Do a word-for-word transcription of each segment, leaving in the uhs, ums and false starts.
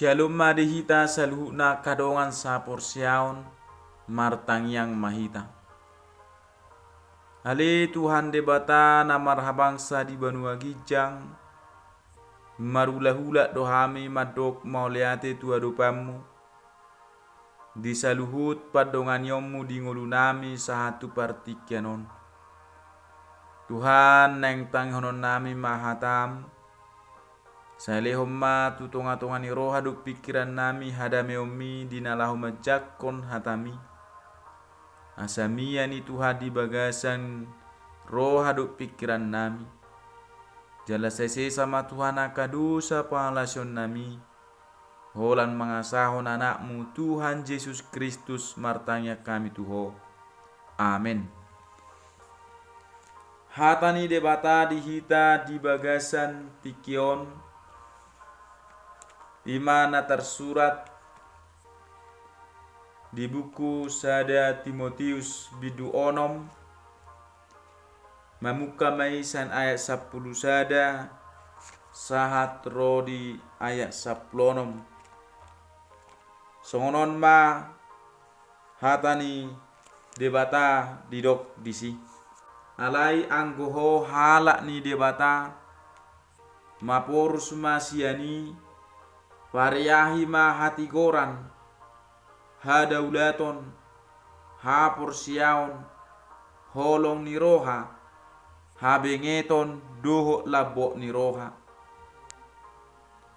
Syalom ma di hita saluhutna angka dongan saporseaon, martangiang ma hita. Ale Tuhan Debata na marhabangsa di banua ginjang, marulak-ulak do hami mandok mauliate tu adopanmu, di saluhut pandonganionmu di ngolunami sahat tu partingkian on. Tuhan, naeng tangihononnami ma hatam, sai lehon ma tu tonga-tonga ni roha dohot pingkirannami hadameonmi di na laho manjangkon hatami. Asa mian i Tuhan di bagasan roha dohot pingkirannami. Jala sai sesa ma Tuhan angka dosa pangalaosionnami, holan mangasahon Anakmu Tuhan Jesus Kristus martangiang hami tu Ho. Amen. Hata ni Debata di hita di bagasan tingki on, i ma na tarsurat di buku sada Timoteus bindu onom, mamungka ma i sian ayat sampulu sada sahat ro di ayat sampulu onom. Songon on ma hata ni Debata didok disi. Alai anggo ho halak ni Debata, maporus ma sian i, pareahi ma hatigoran, hadaulaton, haporseaon, holong ni roha, habengeton dohot lambok ni roha.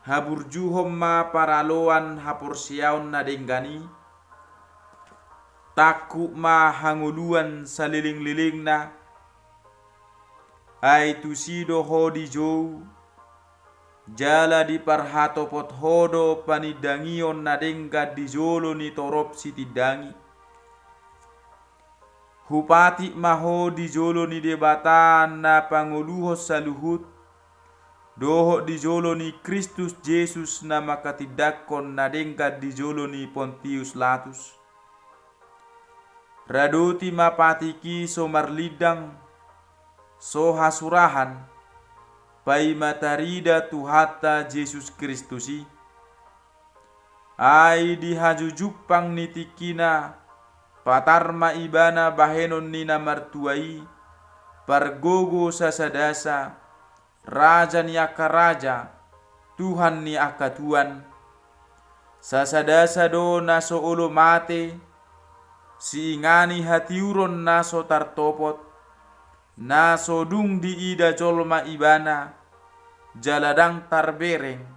Haburjuhon ma paraloan haporseaon na denggan i, tangkup ma hangoluan saleleng-lelengna, ai tusi do ho dijou, jala diparhatopot ho do panindangion na denggan di jolo ni torop sitindangi. Hupatik ma ho di jolo ni Debata na pangoluhon saluhut, dohot di jolo ni Kristus Jesus na mangkatindangkon na denggan di jolo ni Pontius Latus. Radoti ma patik i so marlindang, so hasurahan, paima tarida Tuhanta Jesus Kristus i. Ai di hajujumpang ni tingkina, patar ma ibana bahenon ni na martua i, pargogo sasadasa, Raja ni angka raja, Tuhan ni angka tuan. Sasadasa do na so olo mate, siingani hatiuron na so tartopot, na so dung diida jolma ibana, jala ndang tarbereng,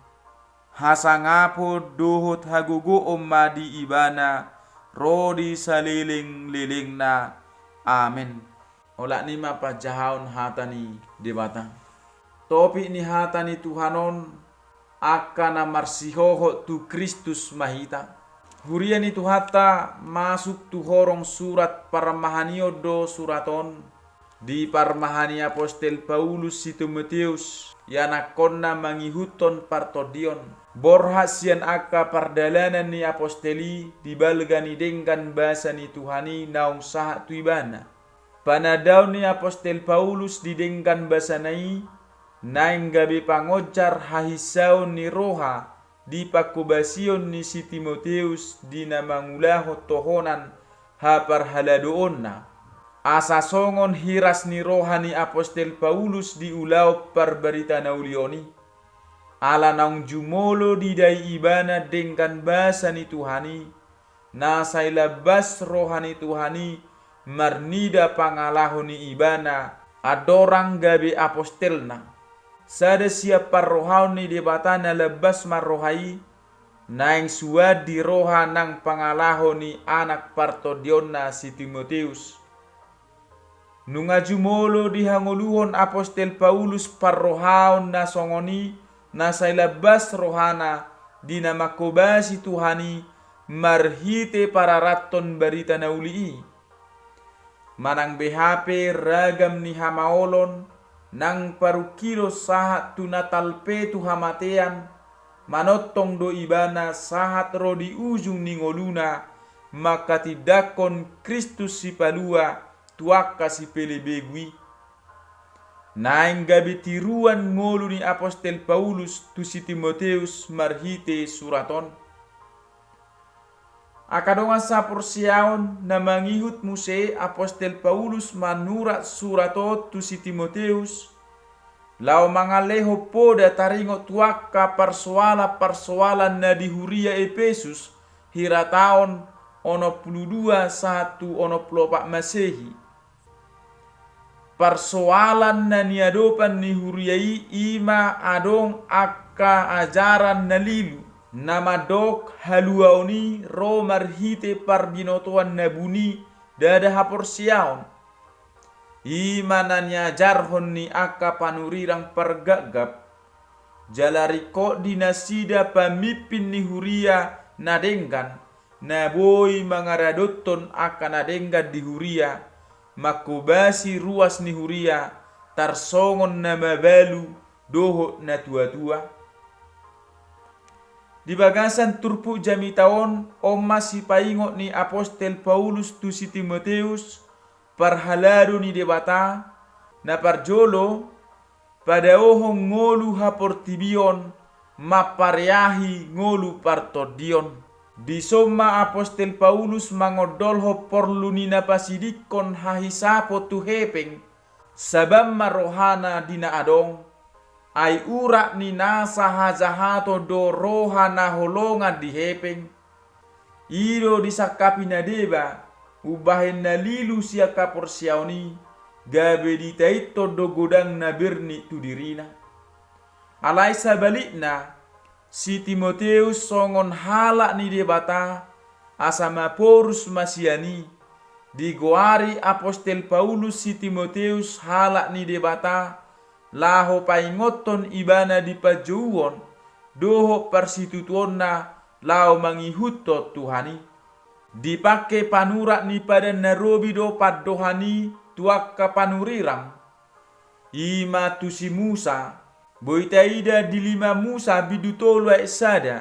hasangapon dohot hagogoon ma di ibana, ro di saleleng-lelengna. Amen. Olat ni ma panjahaon hata ni Debata. Topik ni hata ni Tuhan on, angka na marsihohot tu Kristus ma hita. Huria ni Tuhanta, masuk tu horong surat parmahanion do surat on. Di parmahan ni apostel Paulus si Timoteus, ianakkonna mangihuthon partondion. Borhat sian angka pardalanan ni apostel i di balga ni denggan basa ni Tuhan i naung sahat tu ibana. Panandaon ni apostel Paulus di denggan basana i, naeng gabe pangonjar hahinsaon ni roha di pangkobasion ni si Timoteus di na mangulahon tohonan haparhaladoonna. Asa songon hiras ni roha ni apostel Paulus di ulaon parbarita na uli on i. Ala naung jumolo didai ibana denggan basa ni Tuhan i, na sai lambas roha ni Tuhan i marnida pangalaho ni ibana andorang gabe apostelna. Sada sian parrohaon ni Debata na lambas ma roha i, naeng suan di roha nang pangalaho ni anak partondionna si Timoteus. Nunga jumolo dihangoluhon apostel Paulus parrohaon na songon i, na sai lambas rohana di na mangkobasi Tuhan i marhite pararathon barita na uli i. Manang beha pe ragam ni hamaolon nang parungkilon sahat tu na talpe tu hamatean, manongtong do ibana sahat ro di ujung ni ngoluna mangkatindangkon Kristus Sipalua tu angka sipelebegu i. Naeng gabe tiruan ngolu ni apostel Paulus tu si Timoteus marhite surat on. Angka dongan saporseaon, na mangihut muse apostel Paulus manurat surat on tu si Timoteus, laho mangalehon poda taringot tu angka parsoalan-parsoalan na di huria Epesus, hirataon onom pulu dua sahat tu onom pulu opat Masehi. Parsoalan na niadopan ni huria i, i ma adong angka ajaran na lilu, na mandok haluaon i ro marhite parbinotoan na buni, ndada haporseaon. I ma na niajarhon ni angka panurirang pargapgap, jala ringkot di nasida pamimpin ni huria na denggan, na boi mangaradothon angka na denggan di huria, manghobasi ruas ni huria, tarsongon na mabalu dohot na tuatua. Di bagasan turpuk jamita on, on ma sipaingot ni apostel Paulus tu si Timoteus, parhalado ni Debata, na parjolo, padaohon ngolu haportibion, mampareahi ngolu partondion. Dison ma apostel Paulus mangondolhon porlu ni na pasidingkon hahisapon tu hepeng, sabam ma rohana di na adong, ai urat ni nasa hajahaton do roha na holongan di hepeng. I do disangkapi na deba, umbahen na lilu sian haporseaon i, gabe ditaithon do godang na bernit tu dirina. Alai sabalikna, si Timoteus songon halak ni Debata, asa maporus ma sian i, digoari apostel Paulus si Timoteus halak ni Debata, laho paingothon ibana di panjouon, dohot parsitutuonna laho mangihuthon Tuhan i. Dipangke panurat ni Padan na Robi do pandohan i tu angka panurirang, i ma tu si Musa, boi taida di lima Musa bindu tolu ayat sada,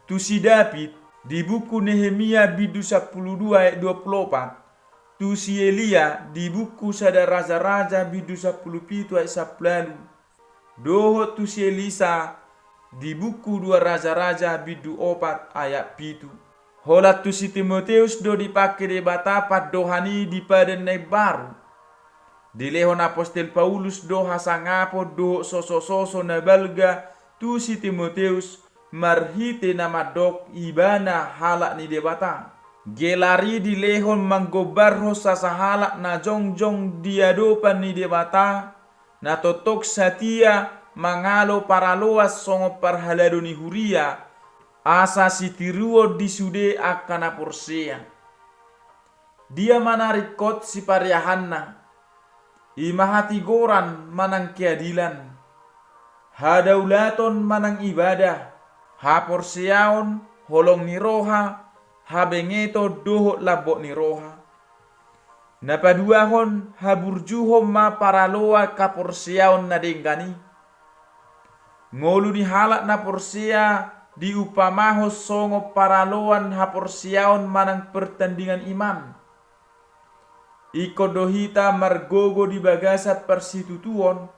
tu si David, di buku Nehemia bindu sampulu dua ayat dua pulu opat, tu si Elia, di buku Sada Raja-raja bindu sampulu pitu ayat sampulu ualu, dohot tu si Elisa, di buku Dua Raja-raja bindu opat ayat pitu. Holan tu si Timoteus do dipangke Debata pandohan i di Padan na Imbaru. Dilehon apostel Paulus do hasangapon dohot sosososo na balga tu si Timoteus marhite na mandok ibana halak ni Debata. Gelar i dilehon manggombarhon sasahalak na jongjong di adopan ni Debata, na tongtong satia mangalo paraloan songon parhalado ni huria, asa sitiruon di sude angka na porsea. Dia ma na ringkot sipareahanna? I ma hatigoran manang keadilan, hadaulaton manang ibadah, haporseaon, holong ni roha, habengeton dohot lambok ni roha. Na paduahon, haburjuhon ma paraloan haporseaon na denggan i. Ngolu ni halak na porsea diumpamahon songon paraloan haporseaon manang pertandingan iman. Ingkon do hita margogo di bagasan parsitutuon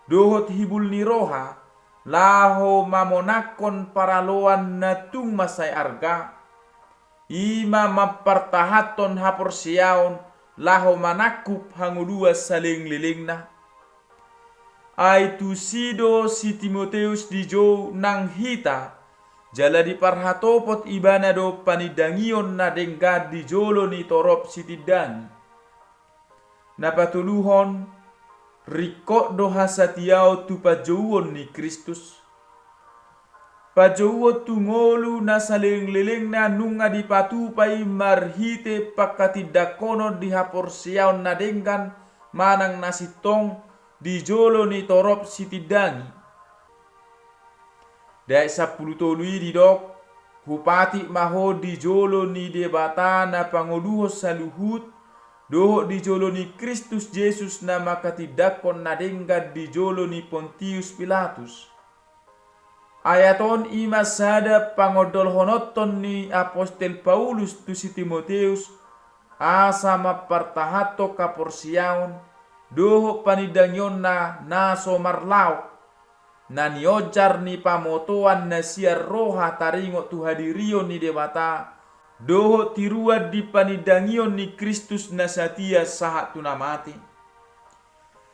dohot hibul ni roha, laho mamonangkon paraloan na tung mansai arga, i ma mampartahanhon haporseaon laho manangkup hangoluan salelenglelengna. Ai tusi do si Timoteus dijou nang hita, jala diparhatopot ibana do panindangion na denggan di jolo ni torop sitindangi. Na patoluhon, ringkot do hasatiaon tu panjouon ni Kristus. Panjouon tu ngolu na salelenglelengna nunga dipatupa i marhite pangkatindanghonon di haporseaon na denggan manang na sintong di jolo ni torop sitindangi. Di ayat sampulu tolu i didok, hupatik ma ho di jolo ni Debata na pangoluhon saluhut, dohot di jolo ni Kristus Jesus na mangkatindanghon na denggan di jolo ni Pontius Pilatus. Ayat on i ma sada pangondolhononhon ni apostel Paulus tu si Timoteus, asa mampartahanhon haporseaon, dohot panindangionna na so marlaok, na nionjar ni pamotoan na sian roha taringot tu hadirion ni Debata, dohot tiruan di panindangion ni Kristus na satia sahat tu na mate.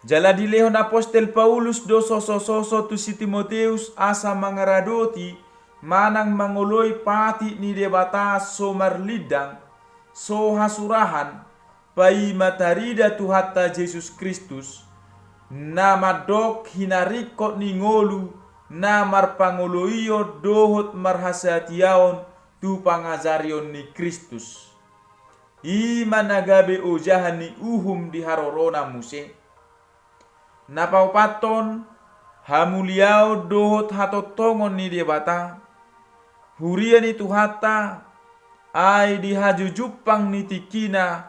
Jala dilehon apostel Paulus do sosososo tu si Timoteus asa mangaradoti manang mangoloi patik ni Debata so marlindang, so hasurahan, paima tarida Tuhanta Jesus Kristus, na mandok hinaringkot ni ngolu na marpangoloion dohot marhasatiaon tu pangajarion ni Kristus. I ma na gabe ojahan ni uhum di harorona muse. Na paopathon, hamuliaon dohot hatongtongon ni Debata, huria ni Tuhanta, ai di hajujumpang ni tingkina,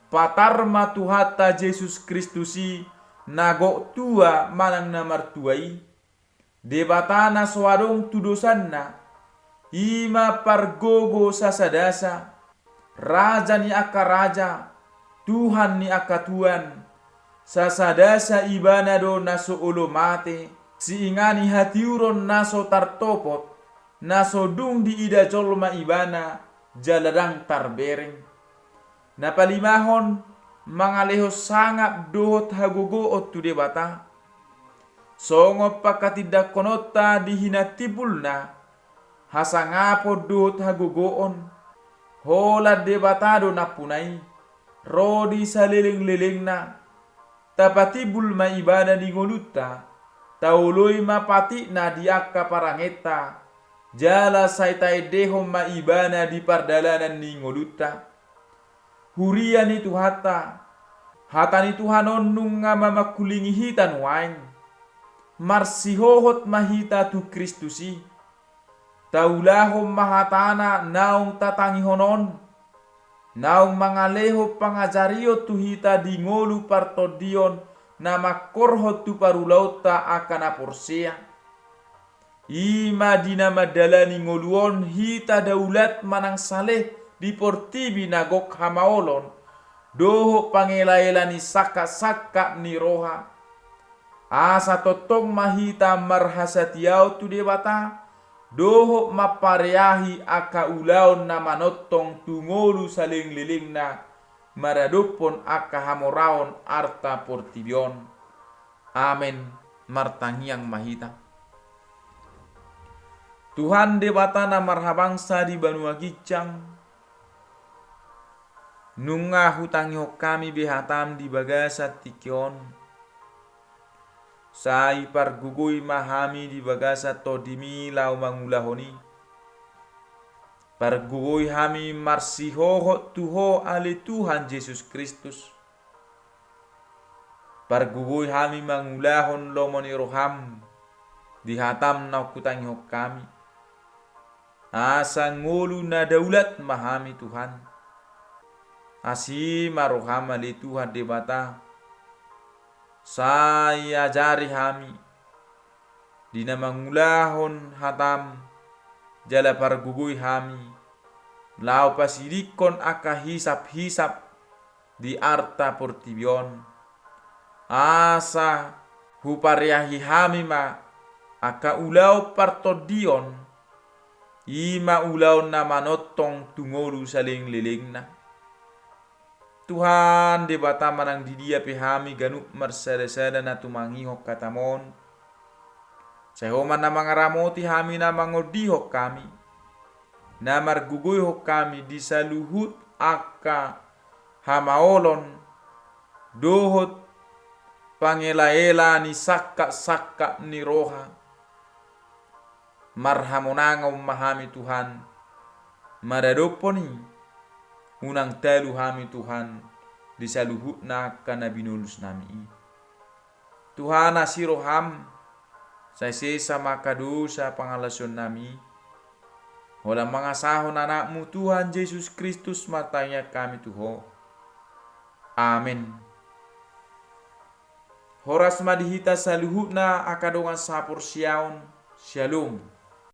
patar ma Tuhanta Jesus Kristus i, na gok tua manang na martua i. Debata na so adong tu dosanna, i ma pargogo sasadasa, Raja ni angka raja, Tuhan ni angka tuan, sasadasa Ibana do na so olo mate, siingani hatiuron na so tartopot, na so dung diida jolma Ibana, jala ndang tarbereng. Na palimahon, mangalehon sangap dohot hagogoon tu Debata. Songon pangkatindangkononta di hinantimbulna, hasangapon dohot hagogoon, holan Debata do nampuna i, ro di salelenglelengna, tapatimbul ma Ibana di ngolunta, taoloi ma patikna di angka parangenta, jala sai taendehon ma Ibana di pardalanan ni ngolunta. Huria ni Tuhanta, hata ni Tuhan on nunga mamangkulingi hita nuaeng. Marsihohot ma hita tu Kristus i. Taulahon ma hatana naung tatangihon on, naung mangalehon pangajarion tu hita di ngolu partondion na mangkorhon tu parulaonta angka na porsea. I ma di na mandalani ngolu on hita daulat manang saleh di portibi na gok hamaolon, dohot pangelaela ni sangkapsangkap ni roha. Asa tongtong ma hita marhasatiaon tu Debata, dohot mampareahi angka ulaon na manongtong tu ngolu salelenglelengna, maradophon angka hamoraon arta portibi on. Amen. Martangiang ma hita. Tuhan Debata na marhabangsa di banua ginjang, nunga hutangihon hami be hatam di bagasan tingki on. Sai pargogoi ma hami di bagasan tondimi laho mangulahon i. Pargogoi hami marsihohot tu Ho ale Tuhan Jesus Kristus. Pargogoi hami mangulahon lomo ni roham di hatam naung hutangihon hami. Asa ngolu na daulat ma hami Tuhan. Asi ma roham ale Tuhan Debata. Sai ajari hami di na mangulahon hatam jala pargogoi hami laho pasidingkon angka hisaphisap di arta portibi on. Asa hupareahi hami ma angka ulaon partondion, i ma ulaon na manongtong tu ngolu salelenglelengna. Tuhan Debata manang di dia pe hami ganup marsadasada na tumangihon hatam on. Sai Ho ma na mangaramoti hami na mangondihon hami. Na margogoihon hami di saluhut angka hamaolon dohot pangelaela ni sangkapsangkap ni roha. Marhamonangan ma hami Tuhan, maradophon i, unang talu hami Tuhan, di saluhutna angka na binolusnami i. Tuhan asi roham, sai sesa ma angka dosa pangalaosionnami i. Holan mangasahon anakmu Tuhan Jesus Kristus martangiang hami tu Ho. Amen. Horas ma di hita saluhutna angka dongan saporseaon. Syalom.